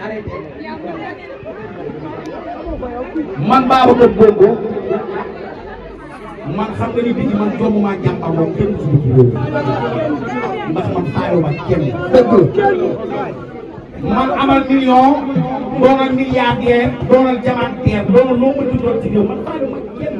arrêté man Babacar Bongo man xam nga ni bii man jommu maa jàmbarloo kenn ci biir réew ndax man faayuma kenn dëgg man amal million doonal milliardaire doonal diamantaire doonal loo mën di doon ci réew man faayuma kenn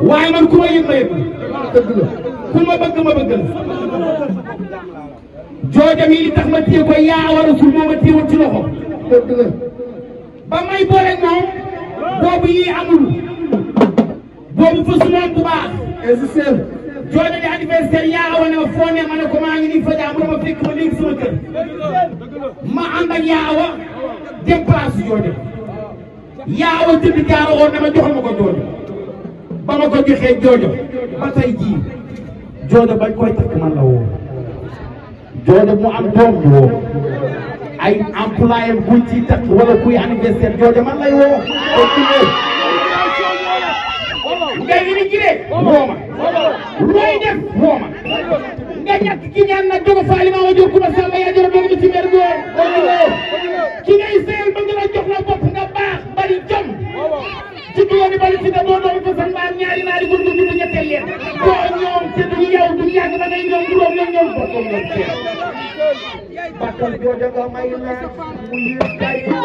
waaye man ku ma yëg ma yëg dëgg la ku ma bëgg ma bëgg la jooja mi li tax ma téye ko yaa war a suul moo ma téyewoon ci loxo dëgg la ba may boole moom boobu yii amul boobu fësu moom bu baax insistel jooja di anniversaire yaa awa ne ma foo ne ma ne ko maa ngi nii fajaa mu ne ma fekk ma léegi sama kër ma ànd ak yaa awa dem place jooja yaa awa jënd jaaro woon ne ma joxal ma ko jooja ba ma ko joxee jooja ba tey jii jooja bañ koy takk man la woo jooja mu am doom ñu woo ay employé buñ ciy takk wala kuy anniversaire jooja man lay woo ngay ni gide wooma looy def wooma nga ñàkk ki ñaan nag jogo faali maa ma jor kuma samba yaa jor doog mi ci mer góor ki ngay seyal ba nga la jox la bopp nga baax bari jom ci duwa ni bari ci da doo doon ko san baa ñaari naari góor góor ñu ñetteel leen boo ñoom te du yow du yàgg da ngay ñoom du doom ñoom ba doom ñoom bakkal jooja nga may na mu yëg